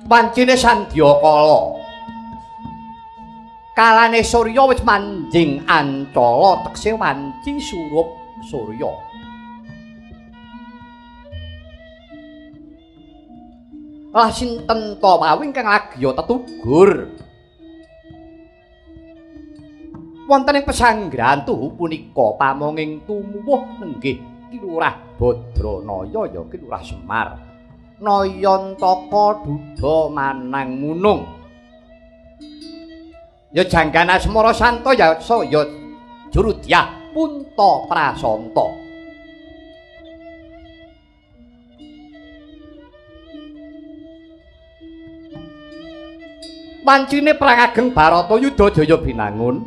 Wancine sandyakala. Kalane surya wis manjing ancala, tekse wanci surup surya. Lah sinten to wau ingkang lagya tetugur? Wonten ing pesanggrahan tuhu punika pamonging tumuwuh nenggih Ki Lurah Badranaya ya Ki Lurah Semar. Nayantaka duda manang munung. Ya janggan asmara santa ya saya jurudyah punta prasanta. Wancine perang ageng Baratayuda Jaya Binangun.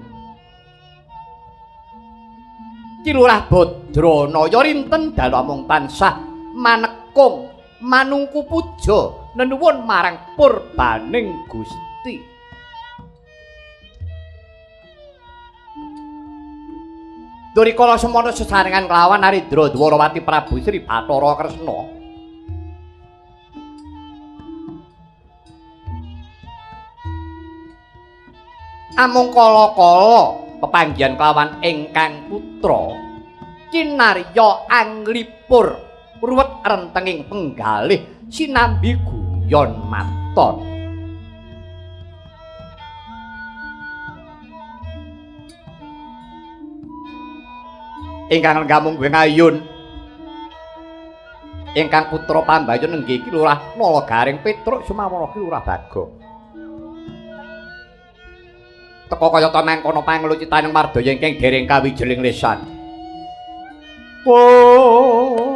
Ki Lurah Badranaya rinten dalu amung tansah manekung manungku puja nenuwun marang purbaning Gusti. Durikala semana sesarengan kelawan Narendra Dwarawati Prabu Sri Bathara Kresna. Amung kala-kala pepanggihan kelawan ingkang putra kinarya anglipur ruwet rentenging penggalih sinambi guyon maton. Ingkang lenggah mungguing ayun ingkang putra pambayun nenggih Ki Lurah Nala Garing Petruk Sumawana Ki Lurah Bagong. Teka kaya ta mangkono panglucitaning mardaya ingkang dereng kawijeling lesan. Wong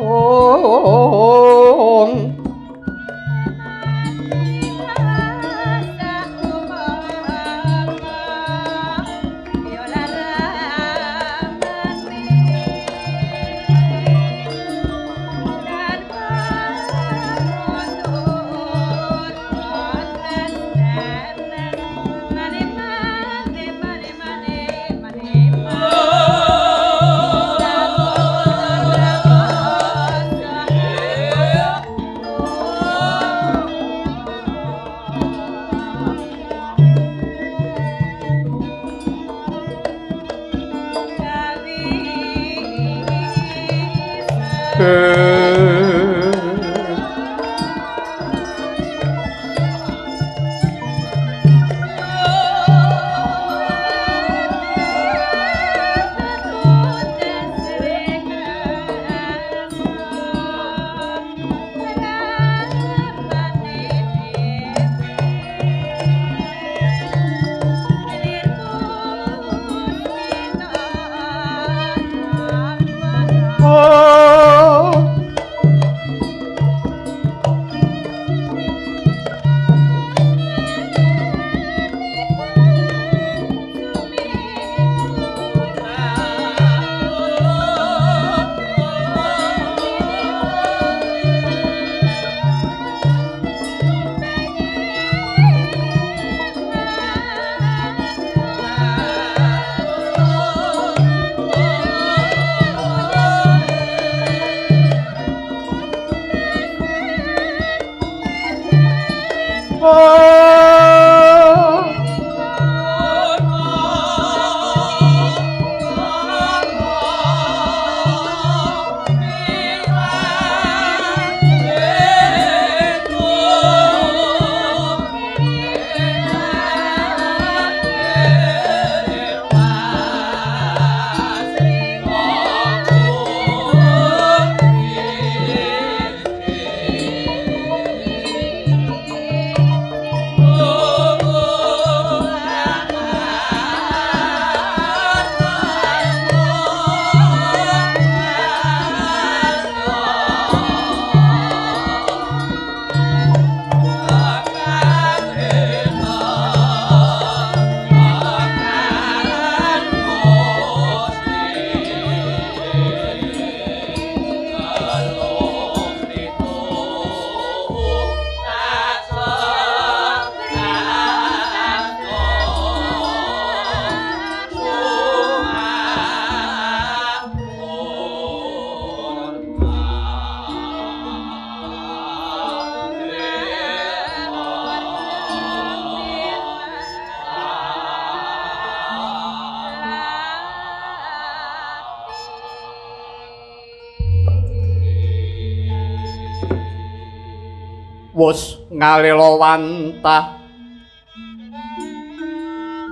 Wus ngalelawantah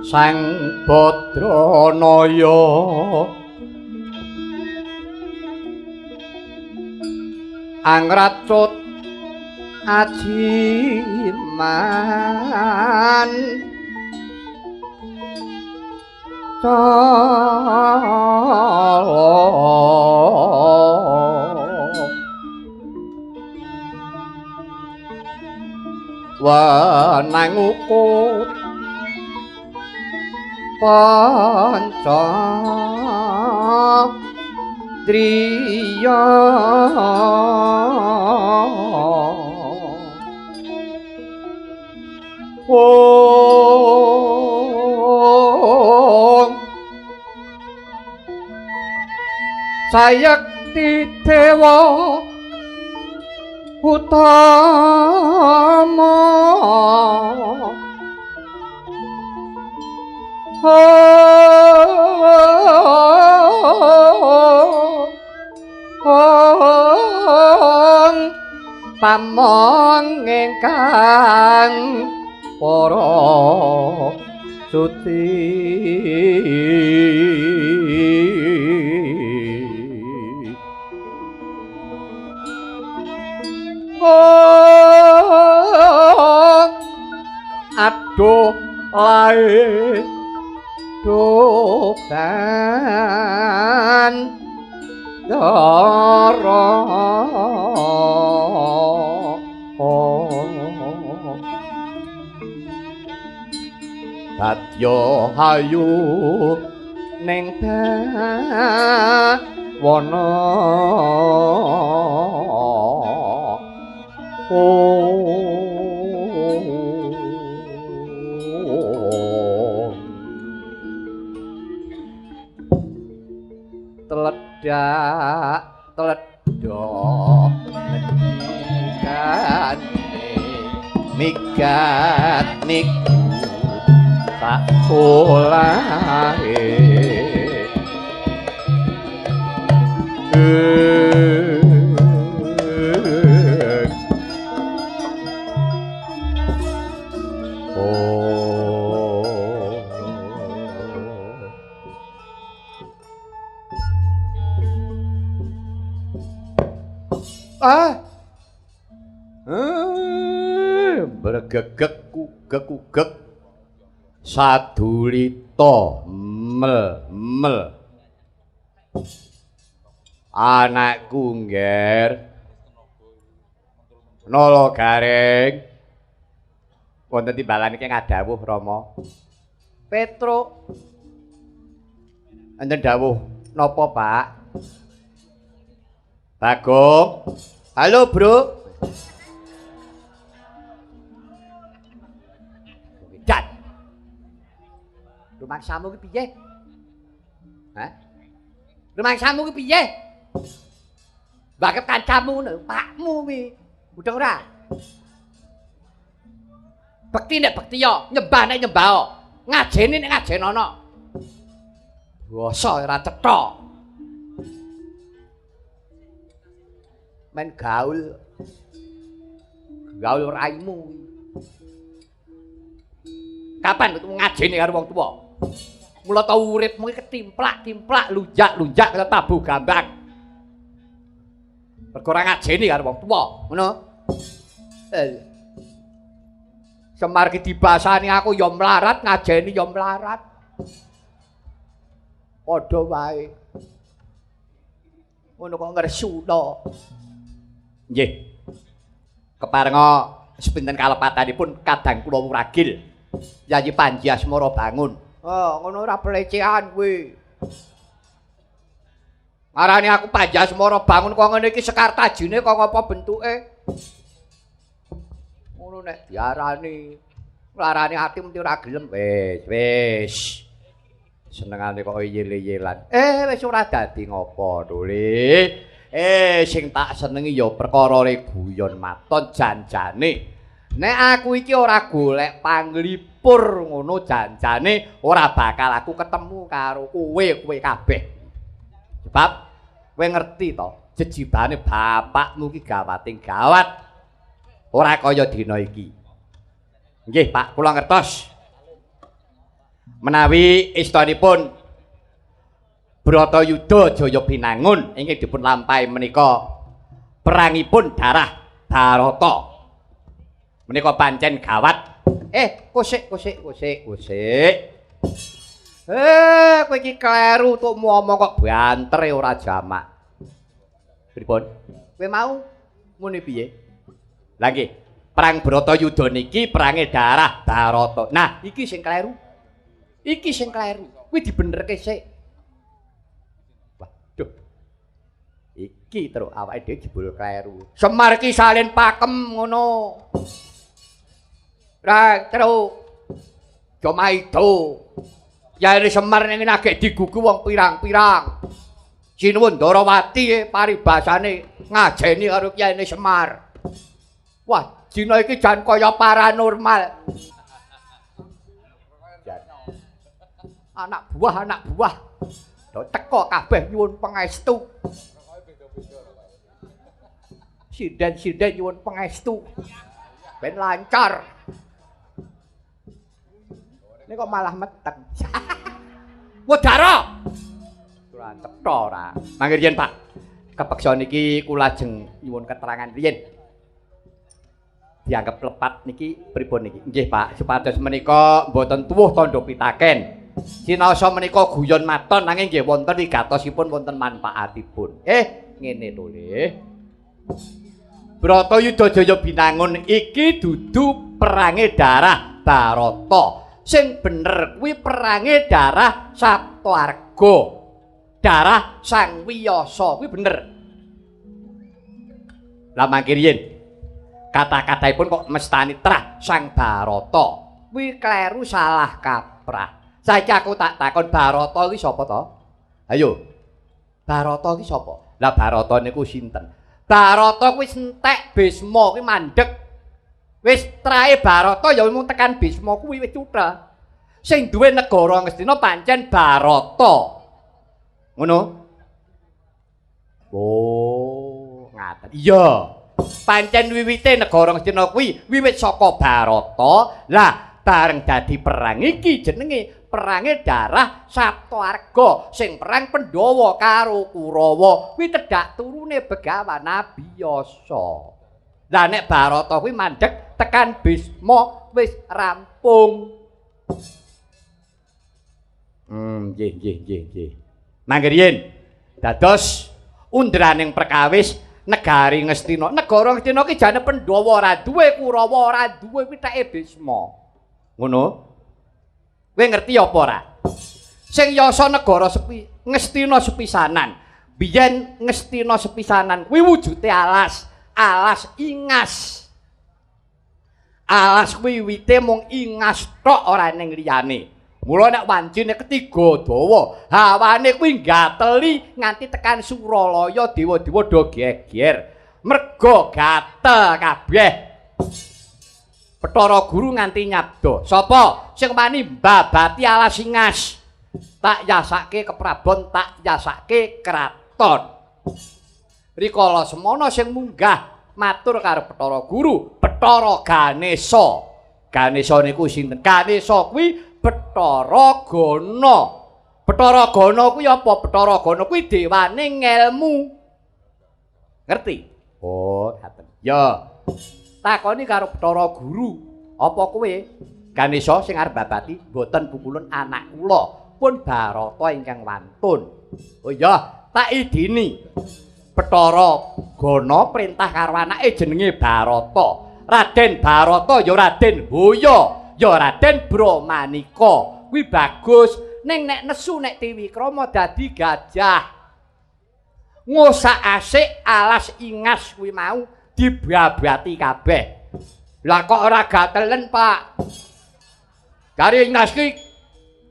Sang Badranaya angracut ajiman cala wenang ukut panca driya wong sayekti dewa utama pamong ingkang para suci. Aduh lae doban dara dadya hayu ning bawana. Teledak teledok ngendikane migat niku sak solahe. Bergegek kugek kugek sadulita mel mel anakku ngger nala garing wonten timbalan iki ngadhawuh Rama Petruk. Enten dawuh napa Pak Bagong? Halo bro. Dan rumangsamu ki piye? Hah? Rumangsamu ki piye? Bakep kancamu ngono, pakmu kuwi. Mudeng ora? Bekti nek bekti yo, nyembah nek nyembah. Ngajeni nek ngajenono. Basa ora cetha. Men gaul. Gaul raimu. Kapan ketemu ngajeni karo wong tuwa? Mula tau uripmu iki ketimplak-timplak, lunjak-lunjak kaya tabuh gambang. Mergo ora ngajeni karo wong tuwa, ngono. Semar ki dibasani aku ya mlarat, ngajeni ya mlarat. Padha wae. Ngono kok ngresula. Nggih. Keparenga sepinten kalepatanipun kadang kula wuragil. Yayi Panji Asmara bangun. Oh, ngono ora pelecehan kuwi. Ngarani aku Panji Asmara bangun kok ngene iki sekar tajine kok ngapa bentuke? Ngono nek diarani, nglarani ati mesti ora gelem. Wis, wis. Senengane kok yel-yelan. Wis ora dadi ngopo, Duli. Sing tak senengi ya perkara guyon maton janjane. Nek aku iki ora golek panglipur ngono janjane ora bakal aku ketemu karo kowe kowe kabeh. Sebab kowe ngerti to, jejibane bapakmu iki gawating gawat. Ora kaya dina iki. Nggih, Pak, kula ngertos. Menawi istanipun Bratayuda Jaya Binangun ingkang dipun lampahi menika perangipun darah Barata. Menika pancen gawat. Kosik kosik kosik kosik. Kowe iki kleru tukmu omong kok bantere ora jamak. Pripun? Kowe mau muni piye? Lah nggih, perang Bratayuda niki perange darah Barata. Nah, iki sing kleru. Iki sing kleru. Kuwi dibenerke sik. Waduh. Iki terus awake dhewe jebul kleru. Semar ki salin pakem ngono. Ra terus Jomaido. Yaene Semar ning agek digugu wong pirang-pirang. Sinuwun Ndarawati paribasane ngajeni karo Kyai Semar. Wah, dina iki jan kaya paranormal. Anak buah, anak buah. Do teko kabeh nyuwun pangestu. Sinden-sinden nyuwun pangestu. Ben lancar. Ini kok malah meteng. Wedara. Ora cetha ora. Mangke riyen, Pak. Kepeksa niki kula ajeng nyuwun keterangan riyen. Dianggep lepat niki pripun niki? Nggih, Pak, supados menika mboten tuwuh tandha pitaken. Sinaosa menika guyon maton nanging nggih wonten wigatosipun, wonten manfaatipun. Ngene to, Le. Bratayuda Jaya Binangun iki dudu perange darah Barata. Sing bener kuwi perange darah Saptaarga. Darah Sang Wiyasa kuwi bener. Lah mangke riyen kata-kataipun kok mestani trah Sang Barata. Kuwi kleru salah kaprah. Saiki aku tak takon Barata iki sapa to? Ayo. Barata iki sapa? Lah Barata niku sinten? Barata kuwi entek Bisma kuwi mandeg. Wis trae Barata ya mung tekan Bisma kuwi wis cutha. Sing duwe negara Ngastina pancen Barata. Ngono? Oh, ngaten. Iya. Pancen wiwite negara Ngastina kuwi wiwit saka Barata. Lah bareng dadi perang iki jenenge perange darah Saptaarga sing perang Pandhawa karo Kurawa kuwi tedhak turune Begawan Abiyasa. Lah nek Barata kuwi mandeg tekan Bisma wis rampung. Nggih nggih nggih nggih. Mangke riyen dados undraning perkawis negari Ngastina. Negara Ngastina ki jane Pandhawa ora duwe, Kurawa ora duwe, kuwi teke Bisma. Ngono? Kowe ngerti apa ora? Sing yasa negara sepi Ngastina sepisanan. Biyen Ngastina sepisanan kuwi wujude alas, alas ingas. Alas kuwi wite mung ingas tok ora ning liyane. Mula nek wancine ketiga dawa, hawane kuwi gateli nganti tekan Suralaya, dewa-dewa do geger. Merga gatel kabeh. Bathara Guru nganti nyabda, "Sapa sing wani mbabati alas ingas? Tak yasake keprabon, tak yasake kraton." Rikala semono sing munggah matur karo Bathara Guru, Bathara Ganesha. Ganesha niku sinten? Ganesha kuwi Bathara Gana. Bathara Gana kuwi apa? Bathara Gana kuwi dewane ngelmu. Ngerti? Oh, ngaten. Ya. Takoni karo Bathara Guru, apa kowe Ganesha sing arep babati? Mboten pukulun anak kula, pun Barata ingkang wantun. Oh iya, tak idini. Bathara Gana perintah karo anake jenenge Barata. Raden Barata ya Raden Hoya, ya Raden Brahmanika. Kuwi bagus, ning nek nesu nek Tiwikrama dadi gajah. Ngosak-asik alas ingas kuwi mau dibabati kabeh. Lah kok ora gatelen, Pak? Dari ingas ki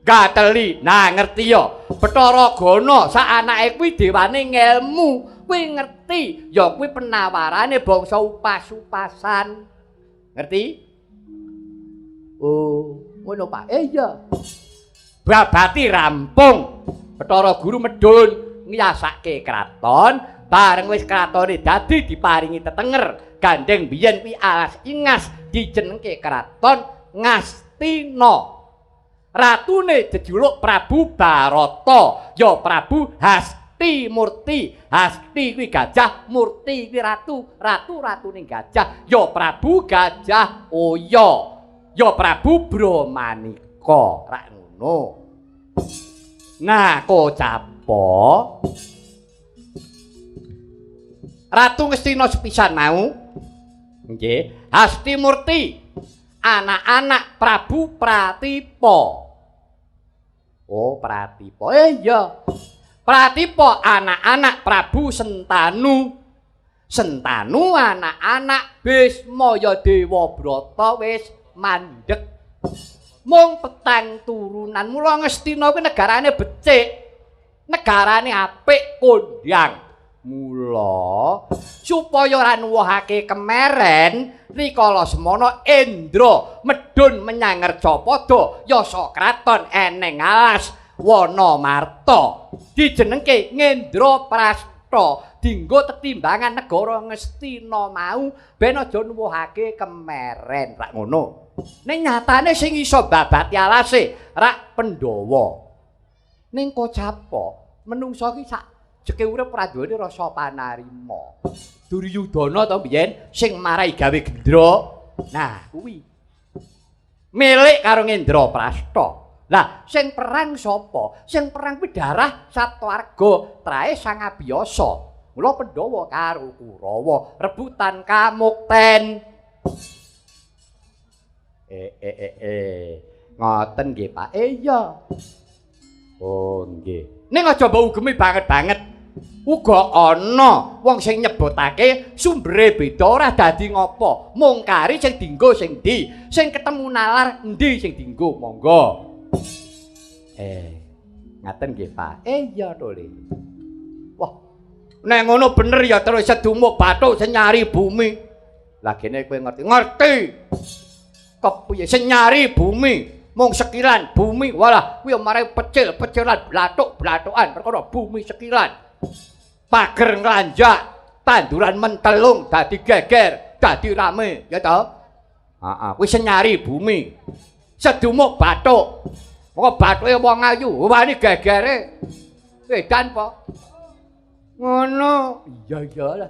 gateli. Nah, ngerti ya. Bathara Gana sak anake kuwi dewane ngelmu. Kuwi ngerti ya kuwi penawarane bangsa upas-upasan. Ngerti? Oh, ngono Pak. Iya. Babati rampung. Bathara Guru medhun Ngyasake kraton, bareng wis kratone dadi diparingi tetenger. Gandeng biyen kuwi alas Ingas dijenengke kraton Ngastina. Ratune jejuluk Prabu Barata, ya Prabu Hastimurti. Hasti kuwi gajah, Murti kuwi ratu, ratu-ratune gajah, ya Prabu Gajah Oya, ya Prabu Brahmanika. Rak ngono. Nah, kocapa Ratu Ngastina sepisan mau nggih, Hastimurti anak-anak Prabu Pratipa. Oh, Pratipa. Iya. Pratipa anak-anak Prabu Sentanu. Sentanu anak-anak Bisma ya Dewabrata wis mandeg. Mung petang turunan. Mula Ngastina kuwi negarane becik. Negarane apik kondhang. Mula supaya ora nuwuhake kemeren rikala semana Indra medhun menyang Ngerjapada yasa kraton eneng alas Wanamarta dijenengke Ngendraprasta dinggo tetimbangan negara Ngastina mau ben aja nuwuhake kemeren. Rak ngono. Ning nyatane sing iso babati alase rak Pandhawa. Ning kocapa menungsa ki sak jeke urip ora duweni rasa panarima. Duryudana to biyen sing marai gawe gendra. Nah, kuwi milik karo Ngendraprasta. Lah, sing perang sapa? Sing perang kuwi darah Satwarga, trae Sang Abiyasa. Mula Pandhawa karo Kurawa rebutan kamukten. Ngoten nggih, Pak. Iya. Oh, nggih. Ning aja mbok ugemi banget-banget. Uga ana wong sing nyebutake sumbere beda ora dadi ngopo. Mung kari sing dinggo sing ndi, sing ketemu nalar endi sing dinggo, monggo. Ngaten nggih, Pak. Iya to, Le. Wah, nek ngono bener ya terus sedumuk bathuk senyari bumi. Lah gene kowe ngerti. Ngerti. Kepiye senyari bumi? Mung sekilan bumi, walah kuwi marai pecil-pecilan, blathuk-blathukan perkara bumi sekilan. Pager nglanjak, tanduran mentelung dadi geger, dadi rame, ya to? Heeh, kuwi senyari bumi. Sedumuk bathuk. Moko bathuke wong ayu, wani gegere. Edan po. Ngono. Iya iya lah.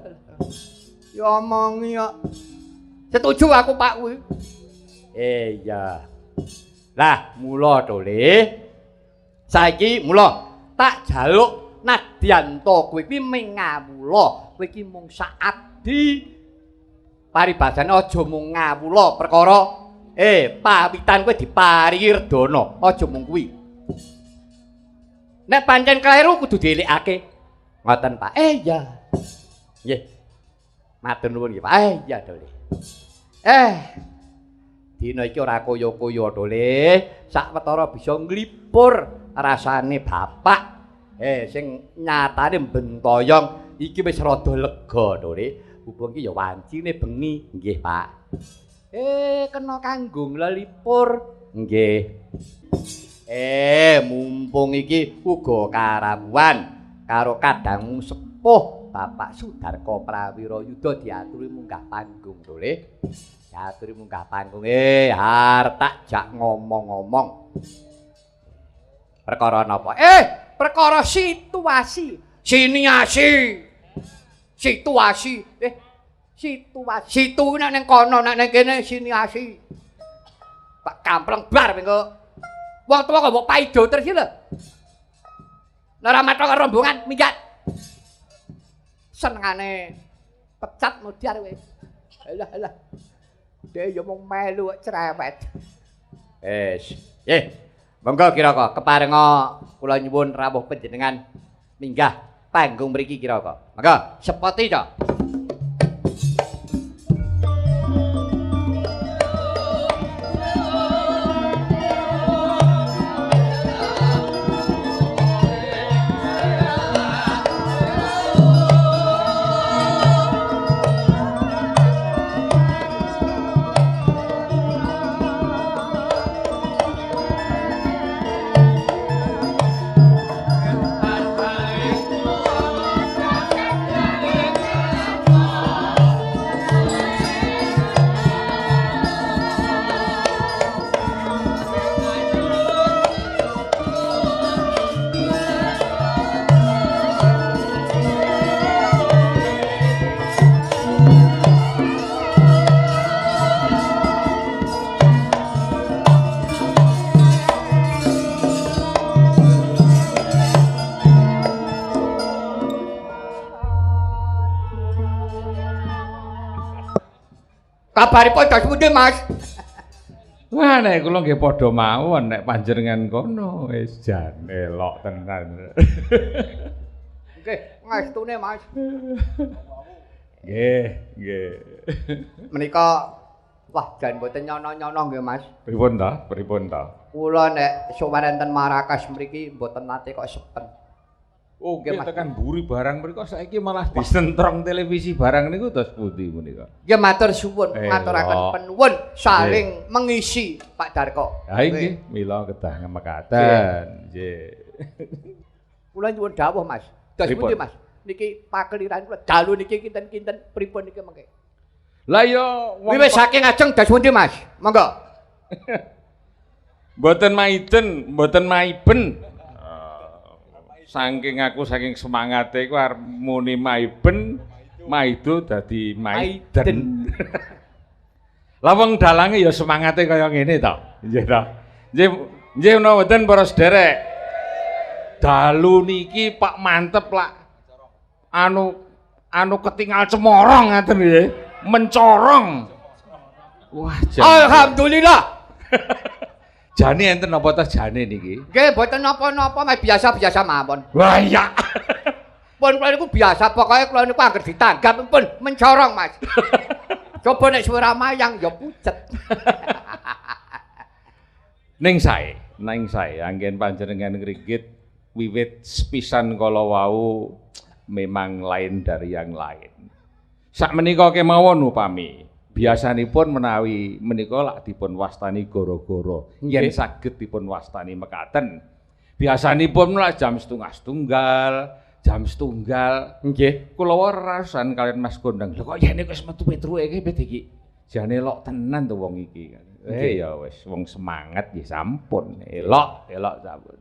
Ya omongi kok. Setuju aku Pak kuwi. Iya. Lah, mula to, Le. Saiki mula tak jaluk nadyan to kowe iki mingawula, kowe iki mung sak abdi. Paribasane aja mung ngawula perkara pawitan kowe diparingi redana, aja mung kuwi. Nek pancen kleru kudu dielikake. Ngoten, Pak. Iya. Nggih. Matur nuwun nggih, Pak. Iya to, Le. Dina iki ora kaya-kaya to, Le. Sawetara bisa nglipur rasane bapak. Sing nyatane bentoyong iki wis rada lega to, Le. Hubung iki ya wancine bengi. Nggih, Pak. Kena kanggo nglelipur. Nggih. Mumpung iki uga karawuhan karo kadangmu sepuh Bapak Sudarka Prawirayudha diaturi munggah panggung to, Le. Diaturi munggah panggung. Arep tak jak ngomong-ngomong. Perkara napa? Perkara situasi. Siniasi. Situasi. Situasi. Situ nek ning kono, nek ning kene siniasi. Pak kampleng bar mengko. Wong tuwa kok mbok paido terus iki lho. Nek ora matok rombongan minggat. Senengane pecat modiar kowe. Alah alah. Dhek ya mung melu kok cerewet. Wis. Nggih. Monggo kiraka keparenga kula nyuwun rawuh panjenengan minggah panggung mriki kiraka. Monggo sepoti to. Kabaripun dos pundi, Mas? Wah, nek kula nggih padha mawon nek panjenengan kono wis jan elok tenan. Nggih, ngestune, Mas. Nggih, nggih. Menika wah jan mboten nyono-nyono nggih, Mas. Pripun ta? Pripun ta? Kula nek sowan enten Marrakesh mriki mboten nate kok sepen. Oh, nggih, nggih tekan mburi barang mriku saiki malah disentrong televisi barang niku dos pundi menika? Nggih matur suwun, ngaturaken penuwun saling mengisi Pak Darko. Ha nggih, mila kedah ngemekaten. Nggih. Kula nyuwun dawuh, Mas. Dos pundi, Mas? Niki pakeliran kula dalu niki kinten-kinten pripun niki mengke? Lah ya wong wiwit saking ajeng dos pundi, Mas? Monggo. Mboten maiden, mboten maiben. Saking aku saking semangate iku arep muni maiben, maido dadi maiden. Lah wong dalange ya semangate kaya ngene to. Nggih to. Nggih, nggih menawa mboten para sederek. Dalu niki Pak mantep lak anu ketingal cemorong ngaten nggih, mencorong. Wah, jan. Alhamdulillah. Jane enten napa ta jane niki? Nggih, mboten napa-napa, Mas, biasa-biasa mawon. Wah iya. Pun kula niku biasa, pokoke kula niku anggere ditanggap pun mencorong, Mas. Coba nek suara mayang ya pucet. Ning sae, ning sae anggen panjenengan ngrigit wiwit sepisan kala wau memang lain dari yang lain. Sakmenika kemawon upami biasanipun menawi menika lak dipun wastani gara-gara yen saged dipun wastani mekaten. Biasanipun lak jam 1:30, jam 1:30. Nggih. Kula warasan kalian Mas Kondang. Lho kok yene wis metu Petruke iki pit iki. Jane elok tenan to wong iki. Ya wis wong semangat nggih sampun. Elok, elok sampun.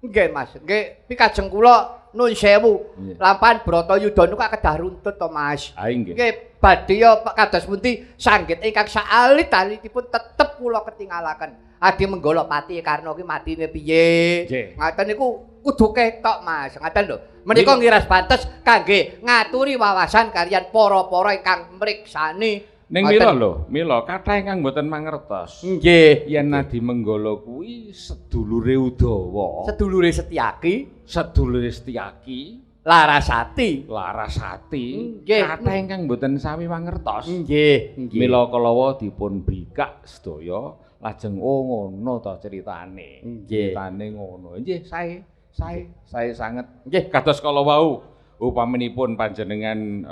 Nggih, Mas. Nggih, pikajeng kula nun sewu. Lampahan Bratayuda niku kedah runtut to, Mas. Ha nggih. Nggih, badhe ya kados pundi sanggit ingkang saalit-alitipun tetep kula ketinggalaken. Adi Menggala Pati Karna ki matine piye? Ngaten niku kudu ketok, Mas. Ngaten lho. Menika ngiras pantes kangge ngaturi wawasan kaliyan para-para ingkang mriksani. Ning mila lho, mila kathah ingkang mboten mangertos. Nggih, yen Adi Menggala kuwi sedulure Udawa, sedulure Setyaki, sedulure Setyaki, Larasati, Larasati. Nggih. Kathah ingkang mboten sami mangertos. Nggih, nggih. Mila kalawa dipun bikak sedaya lajeng oh ngono ta critane. Nggih. Critane ngono. Nggih, sae, sae, sae sanget. Nggih, kados kala wau upaminipun panjenengan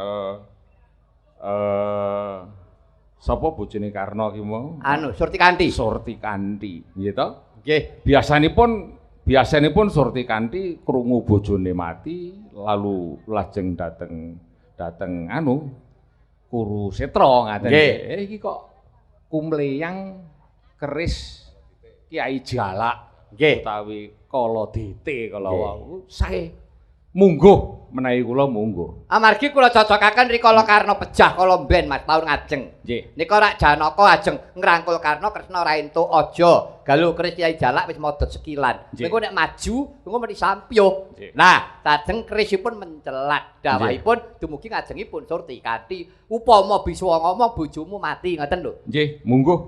sapa bojone Karna ki mau? Anu, Surtikanti. Surtikanti, nggih to? Nggih. Biasanipun Surtikanti krungu bojone mati lalu lajeng dateng anu Kurusetra ngaten. Nggih. Iki kok kumleyang keris Kiai Jalak nggih utawi Kaladete kala wau sae mungguh menawi kula mungguh. Amargi kula cocokaken rikala Karna pejah kala mben Mas taun ngajeng. Nggih. Nika rak Janaka ajeng ngrangkul Karna Kresna ora entuk aja. Galuh keris Kiai Jalak wis modot sekilan. Niku nek maju engko meni sampyuh. Nah, lajeng kerisipun mencelat. Dawahipun dumugi ngajengipun Surtikanti upama bisa ngomong bojomu mati ngoten lho. Nggih, mungguh.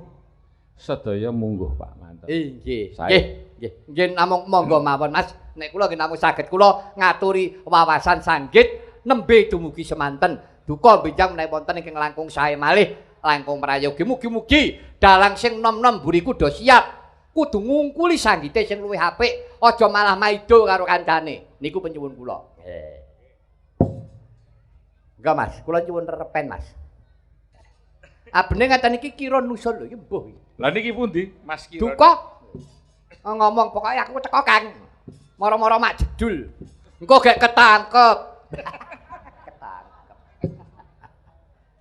Sedaya mungguh Pak Mantep. Nggih. Nggih. Nggih. Nggih namung monggo mawon Mas. Nek kula nggih namung saged kula ngaturi wawasan sanggit nembe dumugi semanten. Duka benjang menawi wonten ingkang langkung sae malih, langkung prayogi. Mugi-mugi dalang sing nom-nom mburiku do siap. Kudu ngungkuli sanggite sing luwih apik, aja malah maido karo kancane. Niku penyuwun kula. Nggih. Enggak Mas, kula nyuwun repen Mas. Abene ngaten iki kira nusul lho iki mbuh iki. Lah niki pundi Mas Kiron? Duka ngomong pokoke aku teko Kang. Moro-moro mak jedul. Engko gek ketangkep. Ketangkep.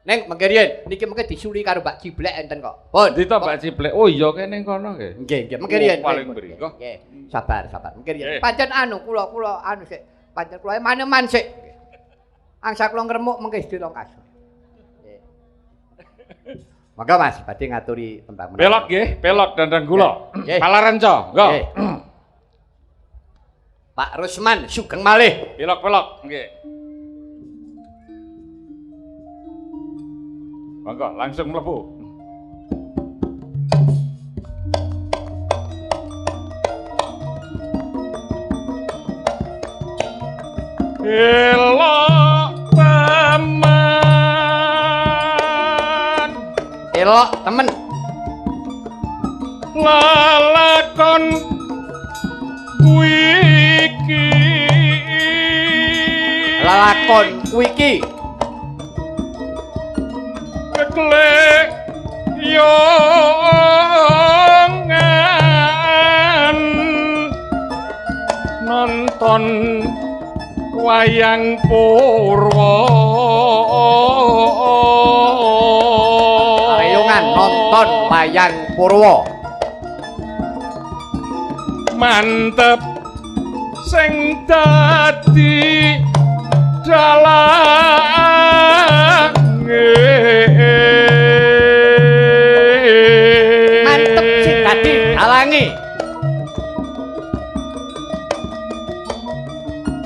Neng mengke riyen niki mengke disuli karo Mbak Ciblek enten kok. Pun. Ndi to Mbak Ciblek? Oh iya kene kono nggih. Nggih, nggih. Mengke riyen. Paling mriko. Nggih. Sabar, sabar. Mengke riyen. Pancen anu kula anu sik. Pancen kula maneman sik. Angsa kula ngremuk mengke sedhe kasur. Nggih. Monggo Mas, badhe ngaturi tembang menawa. Pelok nggih, pelok dandang kula. Palarenca, monggo. Pak Rusman sugeng malih. Pelok-pelok nggih. Monggo langsung mlebu. Elok temen. Elok temen. Lalakon kuwi iki. Lalakon kuwi iki. Keklek yongan nonton wayang purwa. Reyongan nonton wayang purwa. Mantep sing dadi dalange. Mantep sing dadi dalange.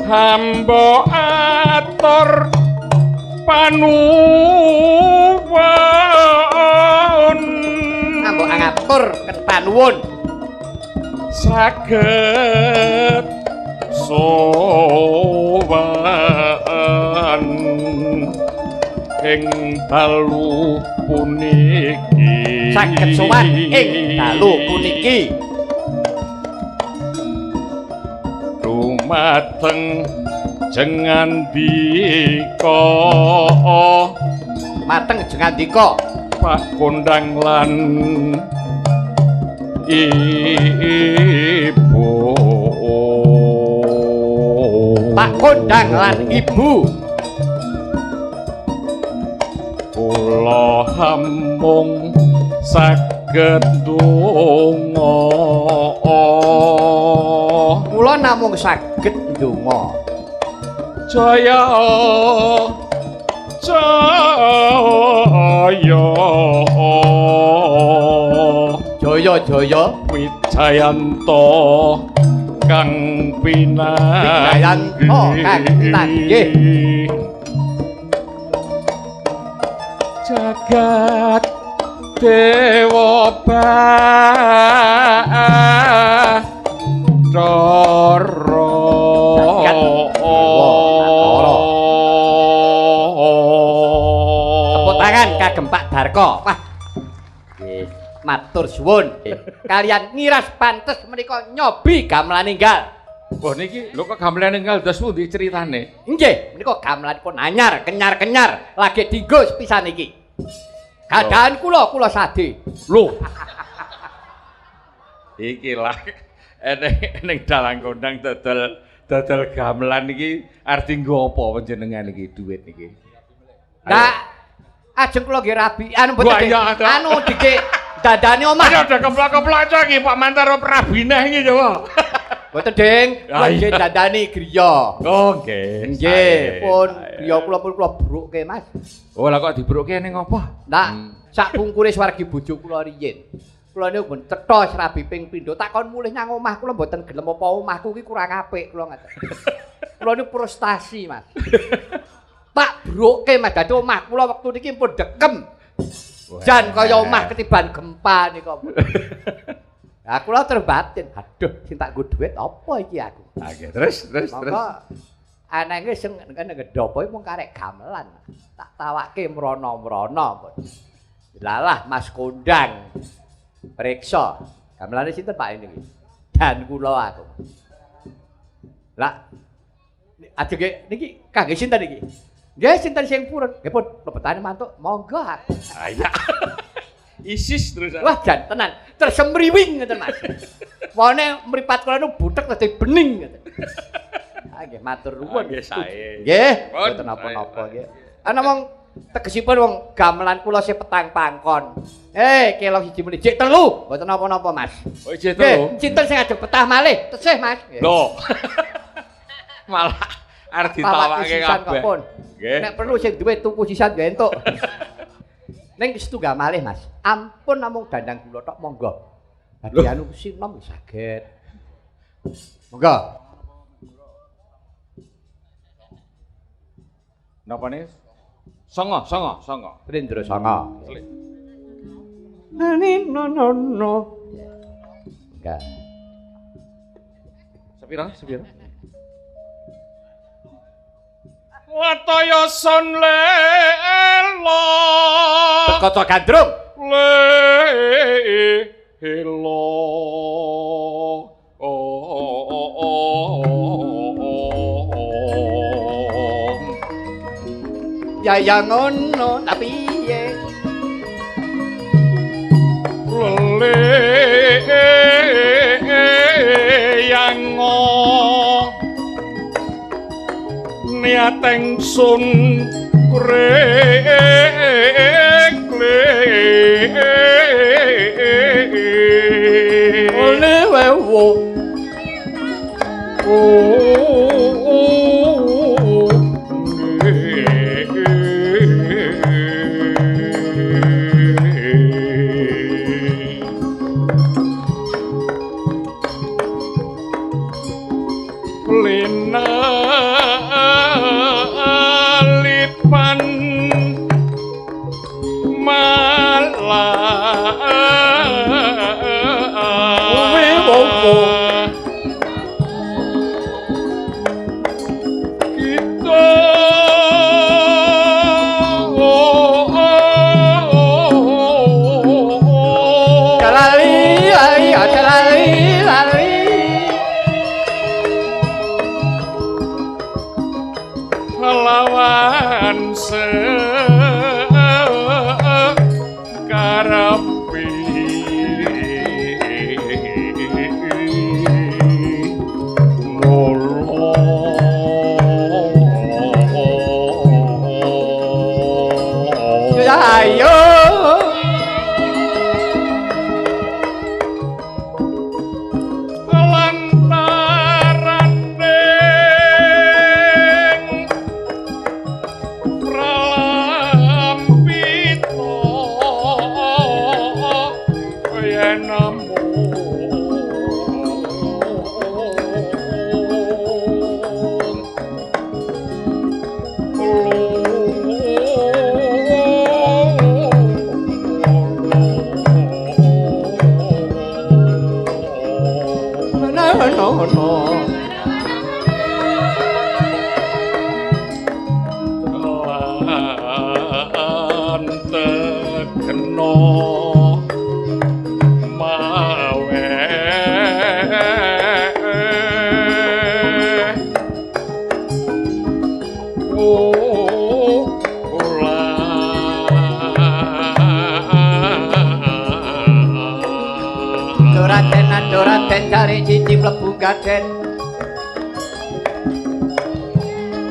Hamba atur panuwun. Hamba ngatur panuwun. Saged sowan ing dalu puniki. Saged sowan ing dalu puniki. Dumateng jengandika. Mateng jengandika. Pak Kondang lan ibu. Pak Kondang lan ibu. Kula hamung saged ndonga. Kula namung saged ndonga. Jaya jaya. Jaya jaya. Wijayanto kang pinanggih. Wijayanto kang pinanggih. Jagat dewa bathara. Jagat dewa bathara. Tepuk tangan kagem Pak Darko. Wah. Nggih, matur suwun. Kalian ngiras pantes menika nyobi gamelan enggal. Wah niki lho kok gamelan enggal dos pundi critane? Nggih, menika gamelanipun anyar, kenyar-kenyar, lagi dinggo sepisan iki. Gadahan kula, kula sade. Lho. Iki lah eneng dalang kondang dodol gamelan iki arep dinggo apa panjenengan iki dhuwit niki? Ndak ajeng kula nggih rabi anu mboten anu dikik dandane omah. Ayo udah keplok-keplok aja iki Pak Mantar rabineh iki coba. Mboten Ding, kula nggih dandani griya. Oh nggih. Nggih, pun griya kula pun kula brukke Mas. Oh lah kok dibrukke ning apa? Ndak, sak pungkure swargi bojo kula riyin. Kula niku pun cetha serabi ping pindho tak kon mulih nyang omah kula mboten gelem apa omahku iki kurang apik kula ngaten. Kula niku frustasi Mas. Tak brukke Mas dadi omah kula wektu niki pun dekem. Jan kaya omah ketiban gempa nika. Lah kula terbatin, aduh sing tak nggo dhuwit apa iki aku. Ha nggih, terus. Monggo anenge sing ngedhopo mung karek gamelan. Tak tawake mrono-mrono pun. Lalah Mas Kondang. Periksa. Gamelane sinten Pak ini? Dan kula aku. Lah ajenge niki kangge sinten iki? Nggih sinten sing purun? Nggih pun lebetane mantuk, monggo aku. Ah iya. Isis terus. Wah jan tenan, tersemriwing ngoten Mas. Wone mripat kula nu butek dadi bening ngoten. Ah nggih matur nuwun. Nggih sae. Nggih, mboten napa-napa nggih. Ana wong tegesipun wong gamelan kula sih petang pangkon. Kelong siji menit jek telu, mboten napa-napa Mas. Oh jek telu. Sinten sing ajeng betah malih? Tesih Mas. Lho. Malah arep ditawake kabeh. Nek perlu sing duwe tuku sisan ya entuk. Ning setunggal malih Mas. Ampun namung dandang kula tok monggo. Badhe anu sinom saged. Monggo. Napa nih? Songo, songo, songo. Slendra sanga. No no no. Enggak. Sepira? Sepira? Wataya son lelo. Kaca gandrung. Lelo. Oh, oh, oh, oh. Ya ya ngono, tapi piye? Lele yango niat ingsun lewewo. Linalipan malah kita lali lali lali lali lawan sekarepe nolo. Ayo lantaran ning pralampita yen namung no no no. Lan tekno mawe Doraten doraten cari cici mlebu gaden.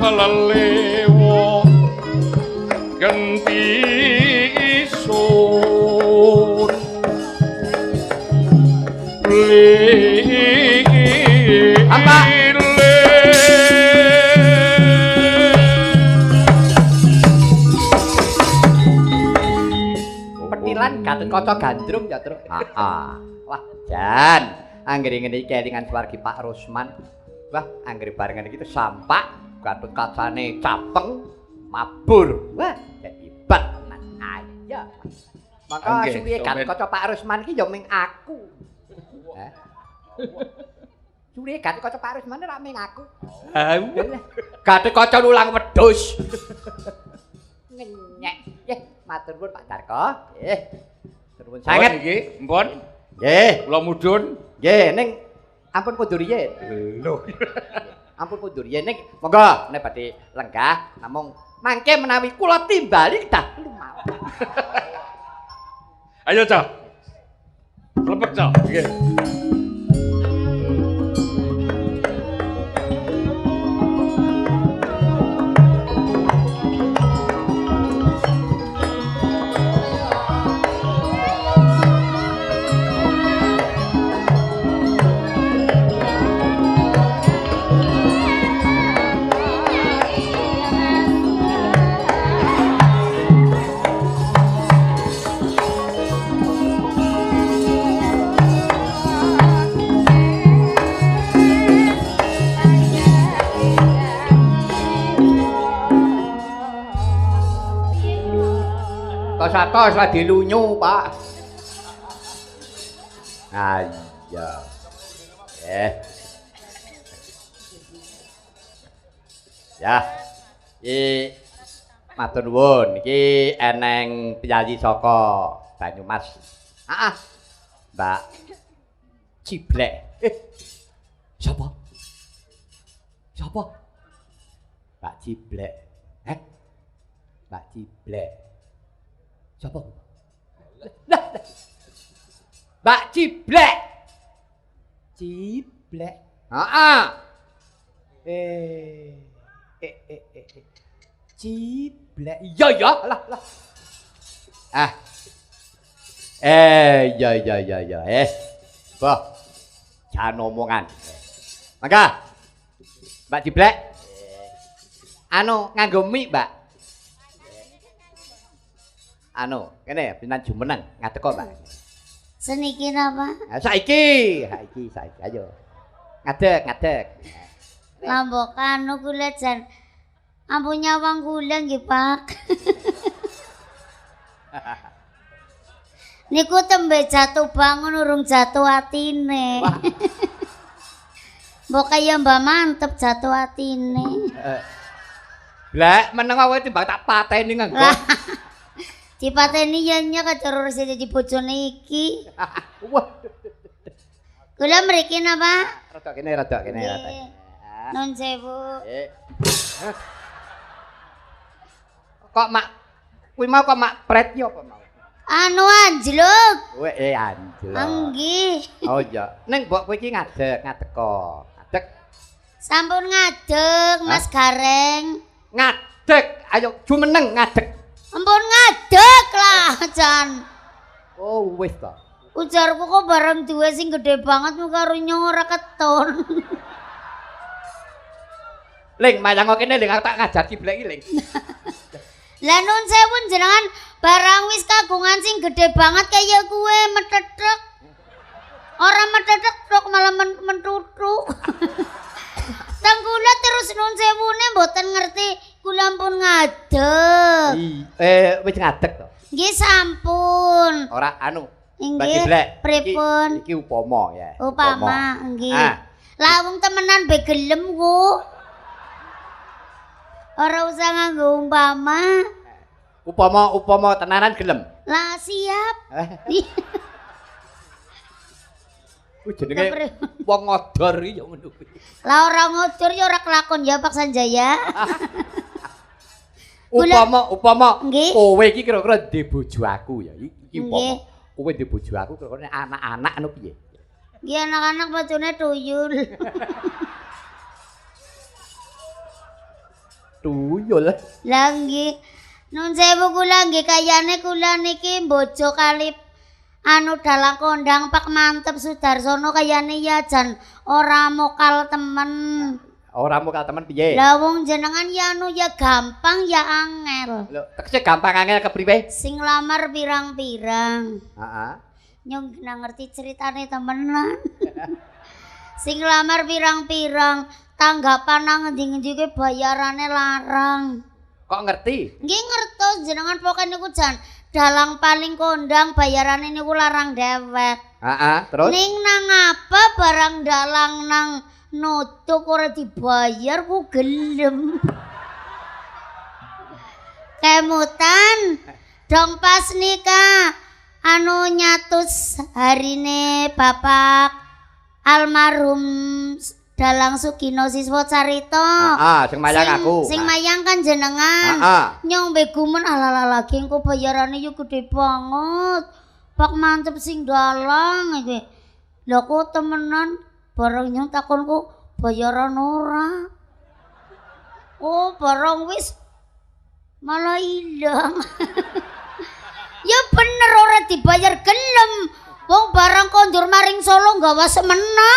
Lelewo genti isun Apa? Petilan Gatot Kaca Gandrung ya, Truk. Heeh. Wah, jan. Anggere ngene iki kelingan swargi Pak Rusman. Wah, anggere barengan iki sampak Gatot Kacane capeng mabur. Wah, hebat tenan. Ayo. Maka suwiye Gatot Kaca Pak Rusman iki ya ming aku. Hah? Suwiye Gatot Kaca Pak Rusman ora ming aku. Gatot Kaca lulang wedhus. Ngenyek. Nggih, matur nuwun Pak Darko. Nggih. Nuwun Sanget iki, mpun. Nggih. Kula mudhun. Nggih, ning ampun kundur riyin. Lho. Ampun kundur riyin ning monggo nek badhe lenggah namung mangke menawi kula timbali kedah lumawan. Ayo, Cok. Klepek, Cok. Nggih. 100 lagi lunyu, Pak. Ah iya. Ya. Iki matur nuwun, iki eneng piyayi saka Banyumas. Heeh. Mbak Ciblek. Sapa? Sapa? Mbak Ciblek. Heh. Mbak Ciblek. Sapa? Lah. Mbak Ciblek. Ciblek. Heeh. Ciblek. Iya ya, lah lah. Ah. Iya iya iya iya. Bah. Jan omongan. Mangga. Mbak Ciblek. Anu nganggo mie, Mbak. Anu, kene pinan jumeneng ngadeg kok, Mbak. Seniki napa? Ha saiki, saiki, saiki ayo. Ngadeg, ngadeg. Lambok anu kula jan ampun nyawang kula nggih, Pak. Niku tembe jatuh bangun urung jatuh atine. Mbok kaya Mbak mantep jatuh atine. Blek meneng wae timbang tak pateni nganggo. Dipateni yen nya kacar ora dadi bojone iki. Wah. Kula mriki napa? Rada kene, rada kene, rada. Nun sewu. Kok mak kuwi mau kok mak pret ya apa mau? Anu anjlok. Kowe anjlok. Nggih. Oh iya. Ning mbok kowe iki ngadeg, ngadeg kok. Ngadeg. Sampun ngadeg Mas Gareng. Ngadeg, ayo jumeneng ngadeg. Ampun ngadeg lah jan. Oh wis ta. Ujarku kok barang duwe sing gede banget mu karo nyong ora keton. Ling mayang kene ling aku tak ngajar ciblek iki ling. Lah nun sewu jenengan barang wis kagungan sing gede banget kaya kuwe metetek. Ora metetek tok malah mentutuk. Teng kula terus nun sewune mboten ngerti kula pun ngadeg. Wis ngadeg to. Nggih sampun. Ora anu. Nggih. Pripun? Iki upama ya. Upama nggih. Lah wong temenan be gelem ku. Ora usah nganggo umpama. Upama tenanan gelem. Lah siap. Kuwi jenenge wong ngodor iki ya ngono kuwi. Lah ora ngodor ya ora kelakon ya Pak Sanjaya. Upama kowe iki kira-kira ndek bojo aku ya. Iki upama kowe ndek bojo aku kira-kira anak-anak ngono piye? Nggih anak-anak bojone tuyul. Tuyul. Lah nggih. Nun sewu kula nggih kayane kula niki mbojo kali anu dalang kondang Pak Mantep Sudarsono kayane ya jan ora mokal temen. Ora mokal temen piye? Lah wong jenengan ya anu ya gampang ya angel. Lho, tegese gampang angel kepriwe? Sing lamar pirang-pirang. Heeh. Nyong nang ngerti ceritane temenan. Sing lamar pirang-pirang, tanggapan nang ngendi-ngendi kuwi bayarane larang. Kok ngerti? Nggih ngertos jenengan pokoke niku jan dalang paling kondang bayarane niku larang dewek. Heeh, terus? Ning nang apa barang dalang nang nutuk ora dibayar ku gelem. Kemutan dong pas nikah anu nyatus harine bapak almarhum Dalang Sugino Siswo Carita. Heeh, sing mayang aku. Sing mayang kan jenengan. Heeh. Nyong be gumun ala-ala lagi engko bayarane yo gede banget. Pak Mantep sing dalang iki. Lha kok temenan bareng nyong takonku bayaran ora. Oh, barang wis malah ilang. Ya bener ora dibayar gelem. Wong barang kondur maring Solo nggawa semena.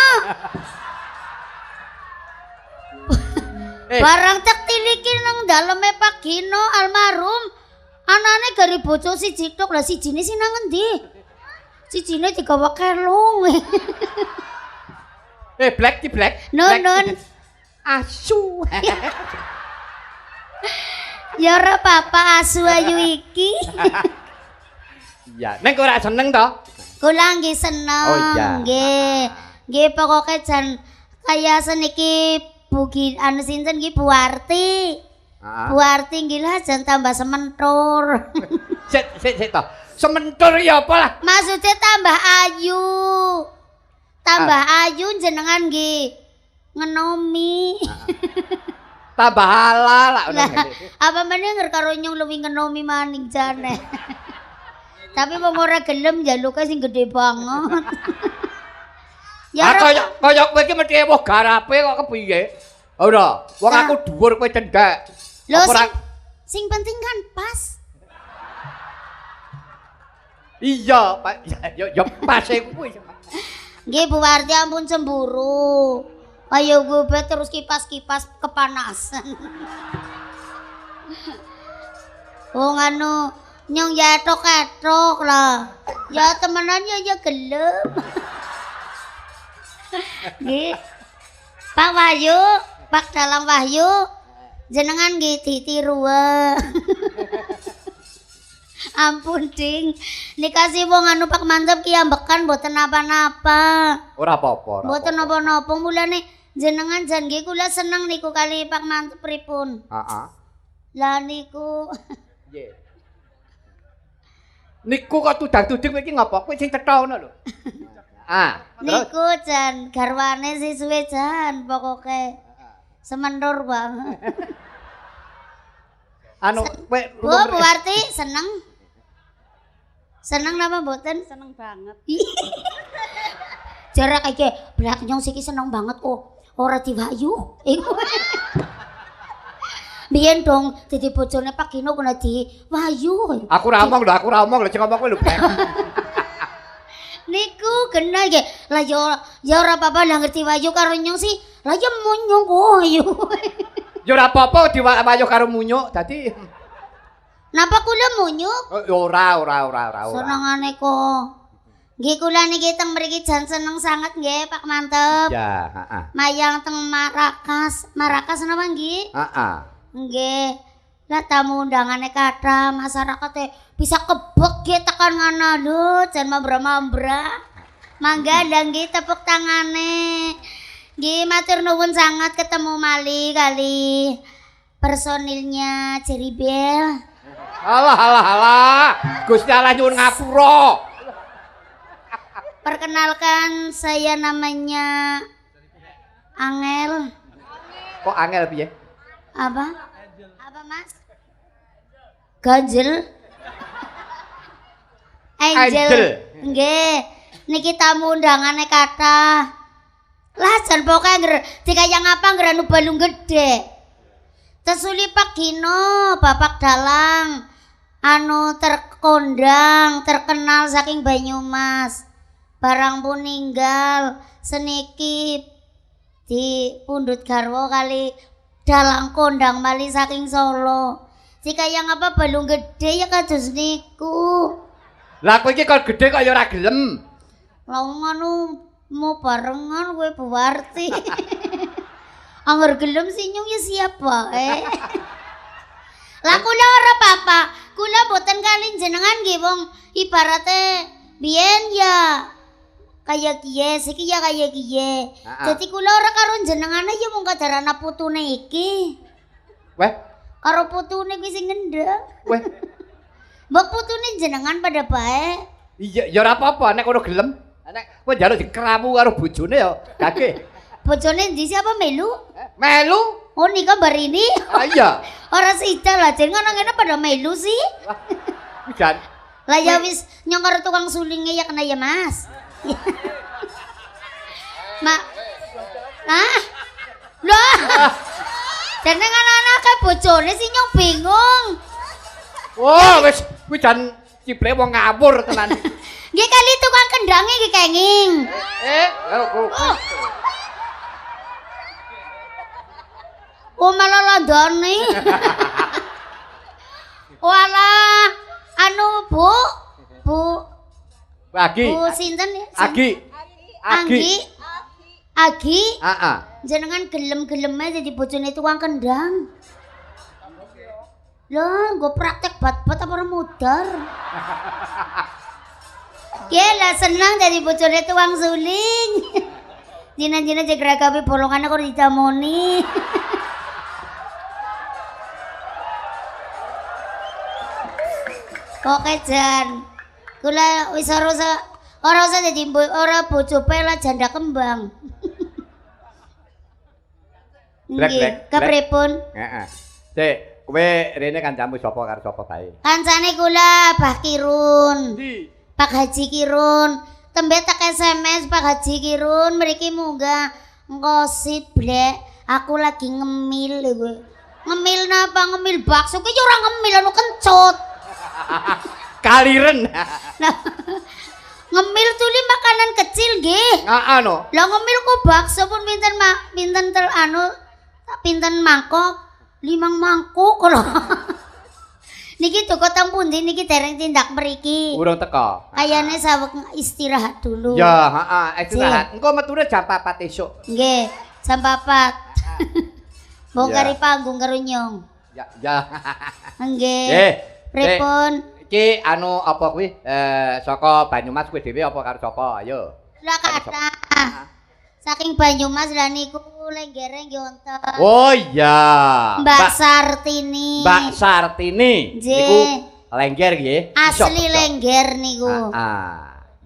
Barang tak tiliki nang daleme Pak Gino almarhum, anane gari bojo siji tok, lah sijine sing nang endi? Sijine digawa kelung. Black ki black. Nun nun. Asu. Ya ora apa-apa asu ayu iki. Iya, nek ora seneng to? Kula nggih seneng. Oh, iya. Nggih. Nggih pokoke jan kaya seniki Bu anu sinten nggih Bu Warti. Heeh. Bu Warti nggih lah jan tambah sementur. Sik sik sik to. Sementur ya apa lah? Maksudnya tambah ayu. Tambah ayu jenengan nggih ngenomi. Tambah halal lah ngono. Lah, apa meneh nger karo nyong luwih ngenomi maning jane. Tapi wong ora gelem njaluke sing gede banget. Ya Ah kaya kaya kowe iki mesti ewuh garape kok kepiye? Ora, wong aku dhuwur kowe cendhek. Lho sing penting kan pas. Iya, Pak. Ya ya pas e kuwi. Nggih Bu Warti ampun cemburu. Ayo gue terus kipas-kipas kepanasan. Wong anu nyong ya etok-etok lah. Ya temenan ya ya gelem. Nggih. Pak Wahyu, Pak Dalang Wahyu, jenengan nggih ditiru. Ampun ding, nikasi wong anu Pak Mantep ki ambekan mboten napa-napa. Ora apa-apa, mboten napa-napa mulane jenengan jan nggih kula seneng niku kali Pak Mantep pripun. Heeh. Lah niku. Nggih. Niku kok tudang-tuding kowe iki ngopo? Kowe sing cetha ngono lho. Ah, niku jan garwane sisuwe jan pokoke. Sementur banget. Anu kowe Bu, Bu Warti seneng? Seneng napa mboten? Seneng banget. Jarak iki blak nyong siki seneng banget kok. Ora diwayu. Iku. Biyen dong dadi bojone Pak Gino kena diwayu. Aku ora omong lho, aku ora omong lho sing ngomong kowe lho. Niku kena nggih. Lah ya ya ora apa-apa lah ngerti wayu karo nyong sih. Lah ya munyung kok ayo. Ya ora apa-apa diwayu karo munyuk dadi. Napa kula munyuk? Ora ora ora ora. Senengane kok. Nggih kula niki teng mriki jan seneng sanget nggih Pak Mantep. Ya, heeh. Mayang teng Marakas. Marakas napa nggih? Heeh. Nggih. Lah tamu undangane kathah, masyarakate bisa kebek nggih tekan ngono lho, jan mambra-mambra. Mangga lha nggih tepuk tangane. Nggih matur nuwun sangat ketemu malih kali personilnya Cherrybelle. Alah alah alah, Gusti Allah nyuwun ngapura. Perkenalkan saya namanya Angel. Kok Angel piye? Apa? Apa Mas? Ganjel. Angel. Nggih. Niki tamu undangane kathah. Lah jan pokoke angger dikaya ngapa angger anu balung gedhe. Tesuli Pak Gino, Bapak Dalang anu terkondang, terkenal saking Banyumas. Barang pun ninggal seniki di pundut garwa kali dalang kondang mali saking Solo. Dikaya ngapa balung gedhe ya kados niku. Lah kowe iki kok gedhe kok ya ora gelem. Lah ngono mau barengan kowe Bu Warti. Angger gelem sih nyung ya siap bae. Lah kula ora apa-apa. Kula mboten kali jenengan nggih wong ibarate biyen ya kaya kiye, siki ya kaya kiye. Dadi kula ora karo jenengane ya mung kadarana putune iki. Weh, karo putune kuwi sing ngendhek. Weh. Mbok putune jenengan pada bae. Iya, ya ora apa-apa nek kono gelem. Nek kowe njaluk dikramu karo bojone ya gage. Bojone ndi siapa melu? Melu. Oh nika bar ini. Ah iya. Ora sida lah jeneng ngono ngene pada melu sih. Jan. Lah ya wis nyong karo tukang sulinge ya kena ya Mas. Mak. Ah. Loh. Jeneng anak-anake bojone sih nyong bingung. Wah, wis kuwi jan ciblek wong ngawur tenan. Nggih kali tukang kendange nggih kenging. Oh malah landane. Walah, anu Bu, Bu Agi. Bu sinten ya? Agi. Agi. Agi. Heeh. Jenengan gelem-geleme dadi bojone tukang kendang. Lah, nggo praktek bat-bat apa ora mudar. Gila senang dari bojone tuang suling. Dina-dina jegragapi bolongane kok ditamoni. Oke jan. Kula wis ora usah dadi ora bojo pela janda kembang. Nggih, kepripun? Heeh. Sik, kowe rene kancamu sapa karo sapa bae? Kancane kula Bah Kirun. Endi? Pak Haji Kirun. Tembe tak SMS Pak Haji Kirun mriki munggah ngkosit blek. Aku lagi ngemil lho kowe. Ngemil napa? Ngemil bakso ki ora ngemil anu kencut. Kaliren. Nah, ngemil tuli makanan kecil nggih. Heeh no. Lah ngemil kok bakso pun pinten pinten tel anu pinten mangkok? 5 mangkok lho. Niki toko teng pundi niki dereng tindak mriki. Urung teko. Kayane saweg istirahat dulu. Ya, heeh, istirahat. Engko metune jam 4 esuk. Nggih, jam 4. Bongkari panggung karo nyong. Ya, ya. Nggih. Nggih. Pripun? Iki anu apa kuwi? Saka Banyumas kuwi dhewe apa karo sapa? Ayo. Lah kathah. Saking Banyumas lah niku lenggere nggih wonten. Oh iya. Mbak Sartini. Mbak Sartini. Niku lengger nggih. Asli lengger niku. Heeh.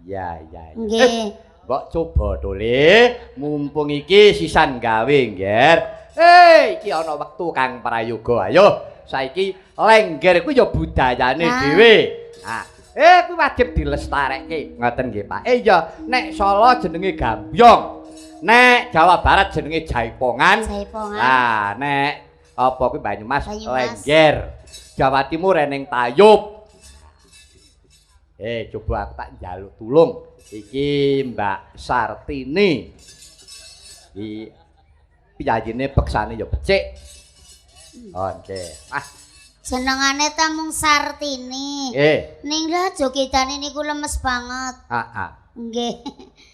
Iya, iya. Nggih. Mbok coba dole mumpung iki sisan gawe, Ngger. Iki ana wektu kang prayoga. Ayo. Saiki lengger kuwi ya budayane dhewe. Nah, kuwi wajib dilestarekke. Ngoten nggih, Pak. Iya, nek Solo jenenge gambyong. Nek Jawa Barat jenenge jaipongan. Jaipongan. Nah, nek apa kuwi Banyumas lengger. Jawa Timur eneng tayub. Coba aku tak njaluk tulung. Iki Mbak Sartini. Iki piyayine beksane ya becik. Oke. Ah, senengane ta mung Sartini. Ning lha jogetane niku lemes banget. Heeh. Nggih.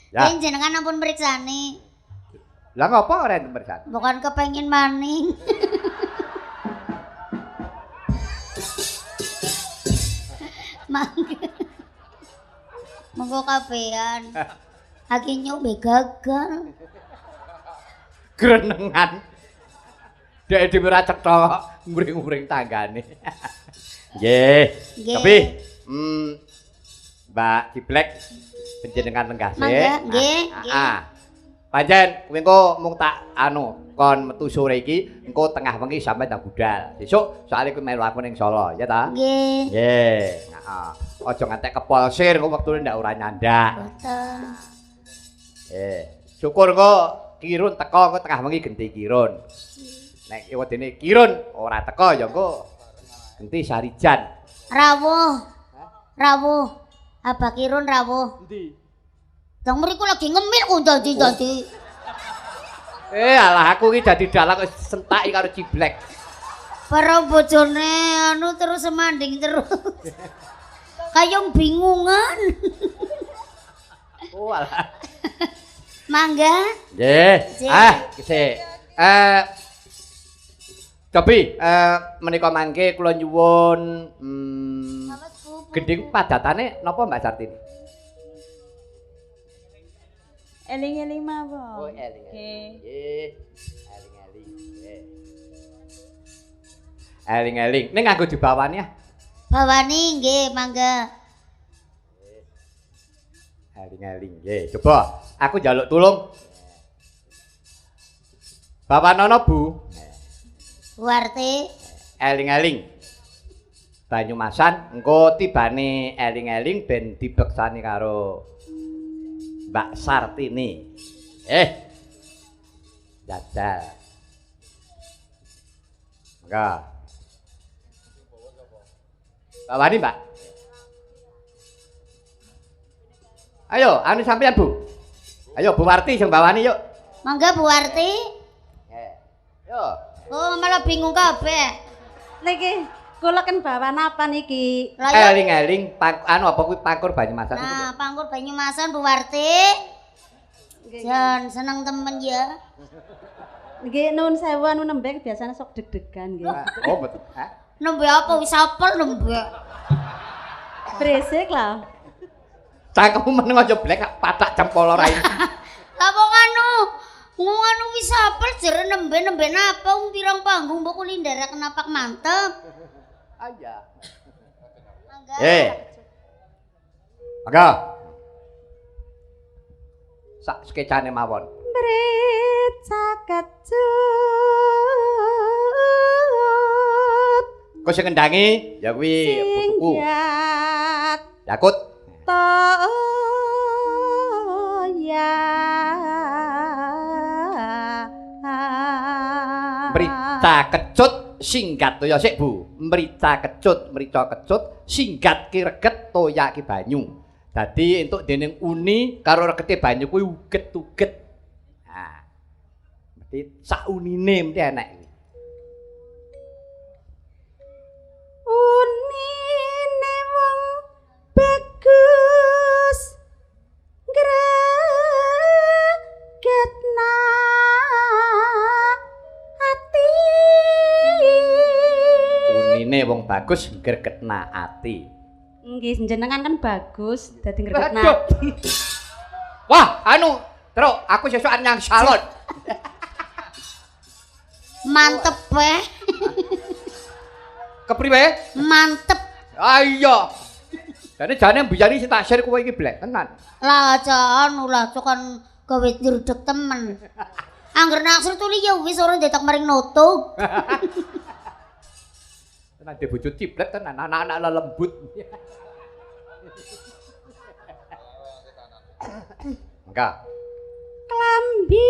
Ya. Jenengan ampun mriksani. Lah ngopo ora enten mriksani? Bukan kepengin maning. Mangga. Monggo kabehan. Aki nyombe gagal. Grenengan. Dhek dhewe ora cetha nguring-nguring tanggane. Nggih. Tapi Mbak Ciblek panjenengan lenggah sik. Nggih, nggih. Pancen kowe engko mung tak anu kon metu sore iki, engko tengah wengi sampe ndang budal. Sesuk soalé kowe melu aku ning Solo, ya ta? Nggih. Nggih. Heeh. Aja ngantek kepolsir engko wektune ndak ora nyandak. Boten. Syukur engko Kirun teko engko tengah wengi genti Kirun. Nek wedene Kirun ora teko ya engko genti Sarijan. Rawuh. Rawuh. Abah Kirun rawuh. Endi? Dang mriku lagi ngemil kok dadi-dadi. Alah aku iki dadi dalang kok sentaki karo Ciblek. Para bojone anu terus semanding terus. Kayong bingungan. Oh alah. Mangga. Nggih. Ah, sik. Tapi menika mangke kula nyuwun gendhing padatane napa Mbak Sartini? Eling-eling mawon. Oh, eling-eling. Nggih. Eling-eling. Nggih. Eling-eling. Ning nganggo dibawani ah. Bawani nggih, mangga. Eling-eling. Nggih, coba aku njaluk tulung. Bapak nono Bu. Warti. Eling-eling. Banyumasan engko tibane eling-eling ben dibeksani karo Mbak Sartini. Jajal. Mangga. Bawani, Mbak. Ayo, anu sampeyan, Bu. Ayo Bu Warti sing bawani yuk. Mangga Bu Warti. Yo. Oh, malah bingung kabeh. Niki kula kan bawa napa niki? Eling-eling anu apa kuwi pangkur Banyumasan. Nah, pangkur Banyumasan Bu Warti. Jan seneng temen ya. Nggih nuwun sewu anu nembe biasane sok deg-degan nggih. Oh, betul. Nembe apa wis apel nembe. Berisik lah. Cangkemmu meneng aja blek patak cempolo rai. Lah wong anu, wong anu wis apel jere nembe-nembe napa wong pirang panggung mbok kuli nderek napak mantep. Aya. Mangga. Mangga. Sak skecane mawon. Mrica kecut. Kok sing ngendangi ya kuwi putuku. Singgat Yakut. toya. Mrica kecut singgat toya sik Bu. Mrica kecut, mrica kecut singgat ki reget toya ki banyu. Dadi entuk dening uni karo regete banyu kuwi uget-uget. Nah. Mesti sak unine mesti enek. Unine wong bagus gregetna ati. Unine wong bagus gregetna ati. Nggih, jenengan kan bagus dadi gregetna Aduh. ati. Wah, anu, Truk, aku sesuk nyang salon. Mantep eh. Kepriwe? Mantep. Ah iya. Jane mbiyen iki sing tak share kowe iki blek tenan. Lah aja anu lah kan gawe ndredeg temen. Angger naksir tuli ya wis ora ndetok maring nutug. Tenan de bojo ciblek tenan anak-anak lelembut. Mangga. Klambi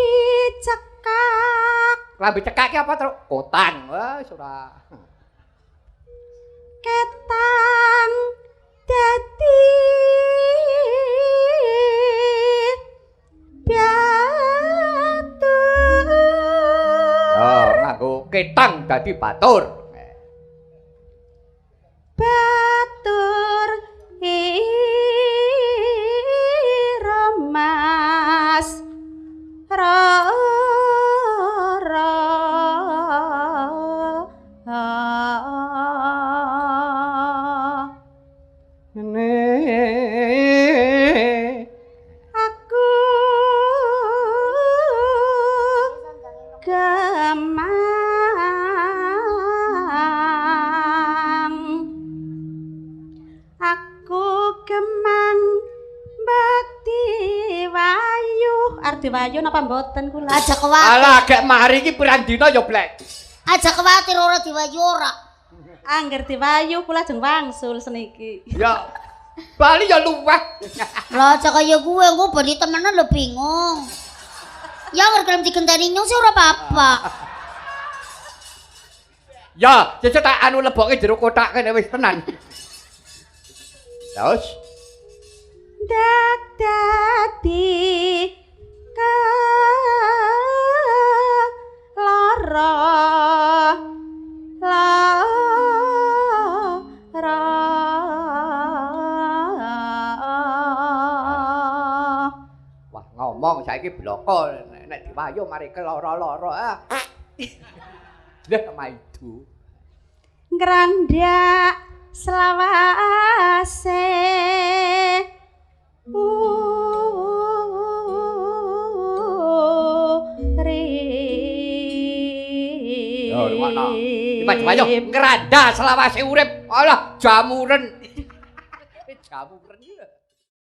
cekak. Klambi cekak ki apa, Truk? Kotang. Wah, wis ora. Ketang dadi batur. Ya, nganggo ketang dadi batur. Batur ira mas rara. Aku gemang, aku gemang bakti wayuh. Arep diwayuh napa mboten kula? Aja kuwatir. Alah, gek mari iki pirang dina ya blek. Aja kuwatir ora diwayu ora. Angger diwayuh kula jeng wangsul seniki. Ya bali ya luweh. Lah aja kaya gue, gue bali temenan lho bingung. Ya angger gelem digenteni nyong sih ora apa-apa. Ya, sesuk tak anu lebokke jero kotak kene wis tenan. Terus Dak dadi keloro loro. Wah, ngomong saiki bloko nek diwayu mari keloro-loro ah. Lah maidu. Ngrandak selawase urip. Yo rungokno. Iki diwayu ngranda selawase urip. Alah jamuren. Jamuren iki lho.